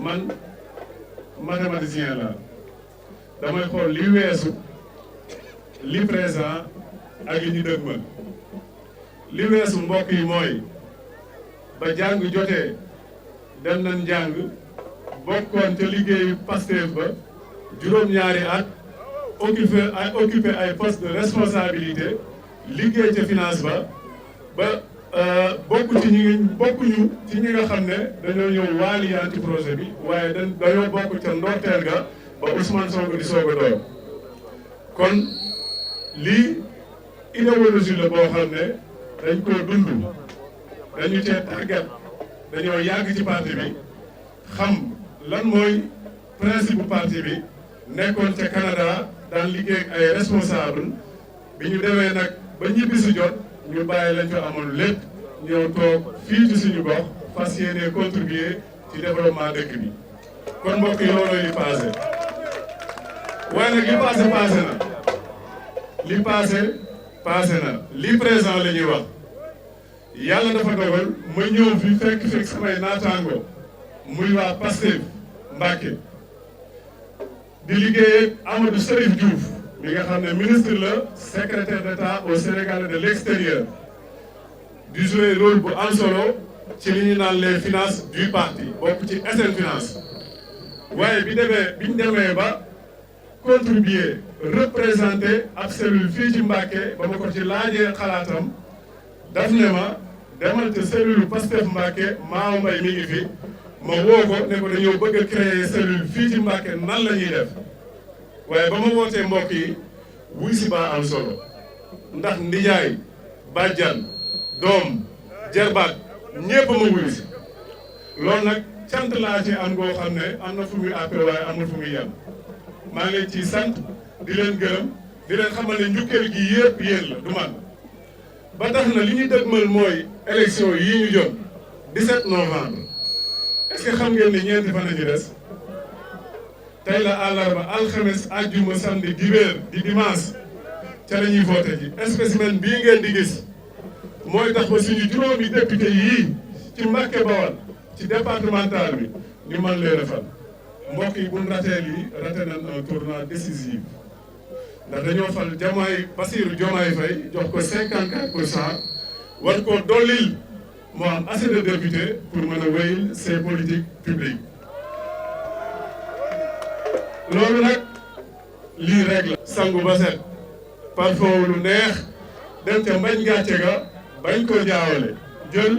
man mathématicien la damay xool li weesu li présent ak li ñu dëgmal li weesu mbokk yi mooy ba jàng jotee dem nañ jàng bokkoon ca liggéeyu Pastef ba juróom-ñaari at occupé ay poste de responsabilité liggéey ca finance ba bokkuñu ci ñi nga xam ne dañoo ñëw waaliyaan ci projet bi waaye dañoo bokk ca ndorteel ga ba Ousmane Sonko di soog a doon kon lii idéologie la boo xam ne dañ koo dund dañu cee tàggat dañoo yàgg ci parti bi xam lan mooy principe bu parti bi nekkoon ca Canada daan liggéey ak ay responsable bi ñu demee nag ba ñibbi si jot ñu bàyyi lañ fa amoon lépp ñëw toog fii ci suñu gox fas yéene contribuer ci développement dëkk bi kon mbokk yi looloo li passé waaye nag li passé passé na li passé na li présent la ñuy wax yàlla dafa dogal ma ñëw fi fekk samay naataango muy waa Pastef Mbacké di liggéey ak Amadou Serif Diouf mi nga xam ne ministre la secrétaire d'État au Sénégal de l'extérieur di jouer rôle bu am solo ci li ñu naan les finances du parti bokk ci SN Finance waaye bi ñu demee ba contribuer représenter ab cellule fii ci Mbacké ba ma ko ci laajee xalaatam daf ne ma demal te cellule Pastef Mbacké Maaw Mbay mi ngi fi ma woo ko ne ko dañoo bëgg a créer cellule fii ci Mbacké nan la ñuy def waaye ba ma wootee mbokk yi wuy si baa am solo ndax ndijaay bàjjan doom jarbaat ñépp ma wuy si loolu nag cant laa ci am goo xam ne am na fu muy appel waaye amul fu muy yem maa ngi leen ciy sant di leen gërëm di leen xamal ne njukkeel gi yëpp yéen la du man ba tax na li ñu dëgmal mooy élection yii ñu jot 17 novembre est-ce que xam ngeen ni ñeenti fan nañu des tey la àllarba alxames àjjuma samedi dibéer di dimanche ca la ñuy voté ji spécimen bii ngeen di gis mooy tax ba suñu juróomi député yii ci Mbacké Bawal ci départemental bi ñu mën leen a fal mbokk yi bu ñu ratee lii raté nañ un tournant décisif ndax dañoo fal Bassirou Diomaye Faye jox ko 54% war ko dollil moo am assez de députés pour mën a wéyal ses politiques publiques loolu nag lii rek la sangu ba set parfum lu neex dem ca mbañ gàcce ga bañ ko jaawale jël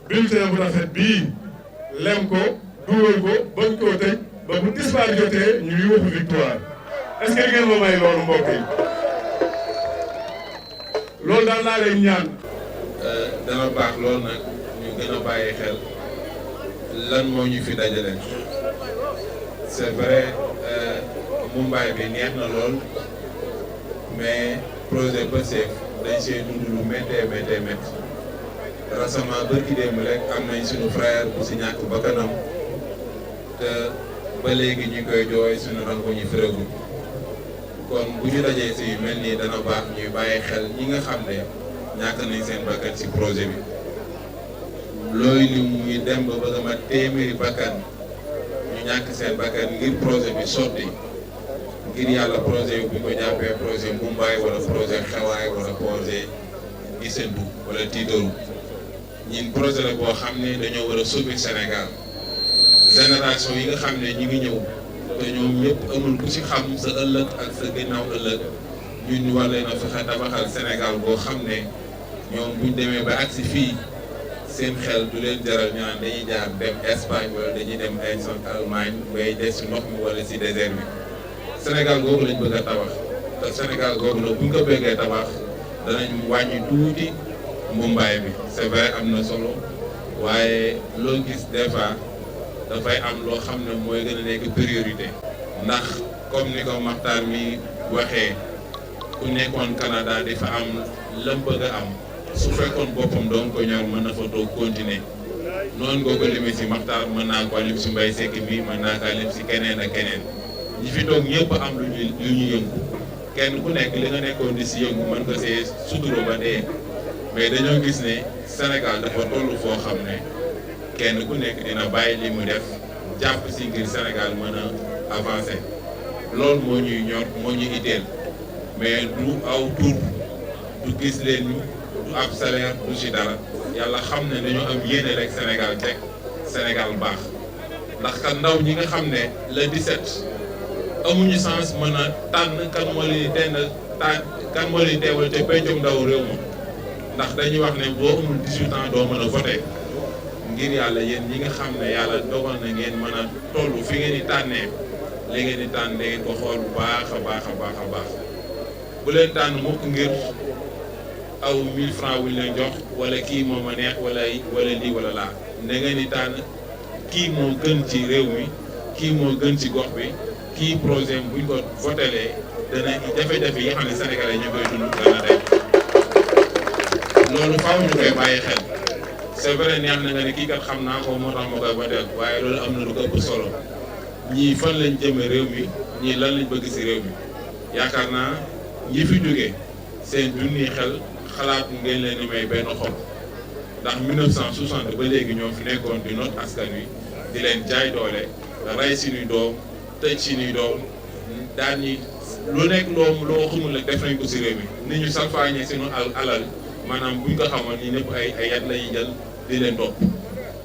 bulletin bu rafet bii lem ko dugal ko bañ koo tëj ba bu tisbaar jotee ñu yuuxu victoire est-ce que ngeen ma may loolu mbokk yi loolu daal laa leen ñaan dana baax loolu nag ñu gën a bàyyi xel lan moo ñu fi dajale c'est vrai Mumbai bi neex na lool mais projet Pastef dañ see dund lu méttee récemment bërki démb rek am nañ suñu frère bu si ñàkk bakkanam te ba léegi ñu koy jooy suñu rango ñu firagu kon bu ñu dajee si mel nii dana baax ñuy bàyyi xel ñi nga xam ne ñàkk nañ seen bakkan si projet bi looy li muy dem ba bëgg a mat téeméeri bakkan ñu ñàkk seen bakkan ngir projet bi sotti ngir yàlla projet bi bu ñu ko jàppee projet Mumbai wala projet Xewaay wala projet Gisendu wala Tiitoru ñun projet la boo xam ne dañoo war a sauver Sénégal génération yi nga xam ne ñu ngi ñëw te ñoom ñëpp amul ku ci xam sa ëllëg ak sa ginnaaw ëllëg ñun war leen a fexe tabaxal Sénégal boo xam ne ñoom buñ demee ba agsi fii seen xel du leen jaral ñu naan dañuy jaar dem Espagne wala dañuy dem ay Allemagne bay des ci ndox mi wala ci désert bi Sénégal googu lañ bëgg a tabax te Sénégal googu nag buñ ko bëggee tabax danañ wàññi tuuti Mumbai bi c'est vrai am na solo waaye loo gis des fois dafay am loo xam ne mooy gën a nekk priorité ndax comme ni ko Maxtaar mi waxee ku nekkoon Canada di fa am lam bëgg a am su fekkoon boppam doon ko ñor mën na fa toog continuer noonu nga ko limee si Maxtaar mën naa ko lim si Mbay Sekk mi mën naa kaa lim si keneen ak keneen ñi fi toog ñëpp am lu ñu yëngu kenn ku nekk li nga nekkoon di si yëngu mën nga see suturo ba dee mais dañoo gis ne Sénégal dafa toll foo xam ne kenn ku nekk dina bàyyi li mu def jàpp si ngir Sénégal mën a avancer loolu moo ñuy ñor moo ñu itteel mais du aw tur du gis leen ñu du ab salaire du ci dara yàlla xam ne dañoo am yéene rek Sénégal teg Sénégal baax ndax kan ndaw ñi nga xam ne le 17 amuñu sens mën a tànn kan moo leen kan moo leen teewal te pencum ndaw réew ma ndax dañuy wax ne boo amul 18 ans doo mën a voter ngir yàlla yéen ñi nga xam ne yàlla dogal na ngeen mën a toll fi ngeen di tànnee li ngeen di tànn da ngeen ko xool bu baax a baax a baax a baax bu leen tànn mukk ngir aw 1000 francs wuñ leen jox wala kii moo ma neex wala lii wala laa da ngeen di tànn kii moo gën ci réew mi kii moo gën ci gox bi kii projet buñ ko votelee dana jafe-jafe yi xam ne sénégalais ñu koy dund dana dem loolu faaw ñu koy bàyyi xel c'est vrai neex na nga ne kii kat xam naa ko moo tax ma koy voteel waaye loolu am na lu ko ëpp solo ñii fan lañ jëme réew mi ñii lan lañ bëgg ci réew mi yaakaar naa ñi fi jógee seen junni xel xalaat ngeen leen di may benn xob ndax 1960 ba léegi ñoo fi nekkoon di noot askan wi di leen jaay doole rey suñuy doom tëj suñuy doom daan ñi lu nekk loo xamul rek def nañ ko ci réew mi ni ñu salfaañee suñu alal maanaam buñ ko xamoon ñi ñëpp ay yat la ñuy jël di leen topp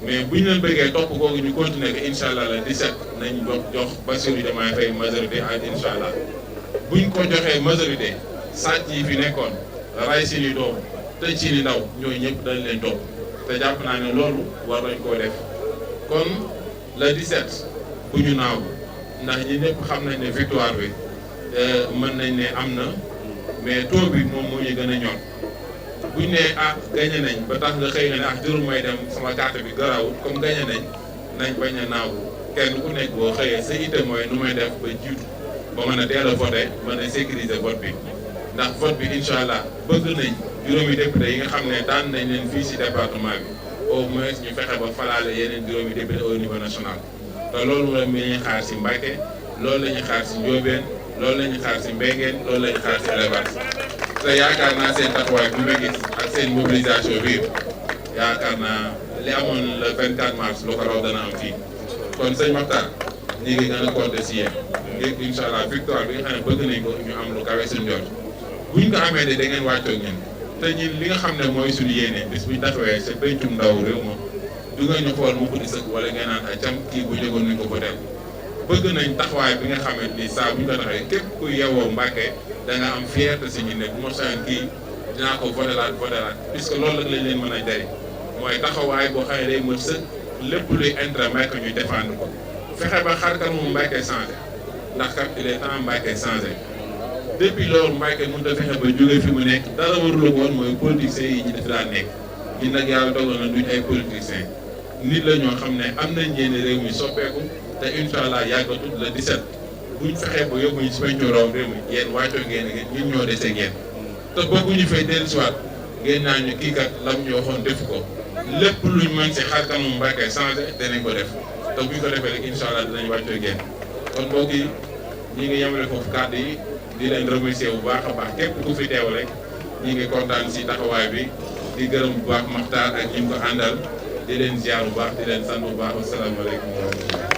mais buñ leen bëggee topp googu ñu continuer que incha allah le 17 nañ jox Bassirou Diomaye Faye majorité ak incha allah buñ ko joxee majorité sàcc yi fi nekkoon ray seeni doom tëj seeni ndaw ñooñu ñëpp dañ leen topp te jàpp naa ne loolu war nañ koo def kon le 17 bu ñu naaw ndax ñi ñëpp xam nañ ne victoire bi mën nañ ne am na mais taux bi moom moo ñu gën a ñor buñ ne gagné nañ ba tax nga xëy nga ne jërul may dem sama carte bi garaawul comme gagné nañ bañ a naaw kenn ku nekk boo xëyee sa itte mooy nu may def ba jiitu ba mën a teel a voté mën a sécuriser vote bi ndax vote bi incha allah bëgg nañ juróomi député yi nga xam ne daan nañ leen fii ci département bi au moins ñu fexe ba falaale yeneen juróomi député au niveau national te loolu la ñuy xaar ci Mbacké loolu la ñuy xaar ci Ndiobène loolu la ñuy xaar ci Mbéngeen loolu la ñuy xaar ci élevage te yaakaar naa seen taxawaay bu ma gis ak seen mobilisation bi yaakaar naa li amoon le 24 mars lu ko raw dana am fii kon sëñ Makhtar ñu ngi gën a compter ci yéen ngir incha allah victoire bi nga xam ne bëgg nañ ko ñu am lu kawe suñu njort buñ ko amee de da ngeen wàccoo ak ñun te ñun li nga xam ne mooy suñu yéene bis buñ taxawee sa pencum ndaw réew ma du nga ñu xool mu ko di sëkk wala ngeen naan ay cam kii bu jógoon nañ ko voté bëgg nañ taxawaay bi nga xamante ni saa bu ñu ko taxawee képp ku yewoo Mbacké da nga am fierté si ñu ne bu ma sañoon kii dinaa ko voté laat puisque loolu rek lañ leen mën a jëriñ mooy taxawaay boo xam ne day mën sëkk lépp luy intérêt Mbacké ñuy défendre ko fexe ba xar kanamu Mbacké changé ndax kat il est temps Mbacké changé depuis loolu Mbacké mënut a fexe ba jógee fi mu nekk dara warul woon mooy politiciens yi ñu def daan nekk ñun nag yàlla dogal na duñ ay politiciens nit la ñoo xam ne am nañ yéene réew mi soppeeku te incha allah yàggatul le 17 buñ fexee ba yóbbu ñu si pencum ndaw réew mi yéen wàccoo ngeen ñun ñoo dese ngeen te bëgguñu fay dellusiwaat ngeen naa ñu kii kat lam ñu waxoon def ko lépp luñ mën si xar kanamu Mbacké changé danañ ko def te buñ ko defee rek incha allah dinañ wàccoo ngeen kon mbokk yi ñi ngi yemale foofu kàddu yi di leen remercier bu baax a baax képp ku fi teew rek ñi ngi kontaan si taxawaay bi di gërëm bu baax Makhtar ak ñi mu ko àndal di leen ziar bu baax di leen sant bu baax asalaamaaleykum wa rahmatulah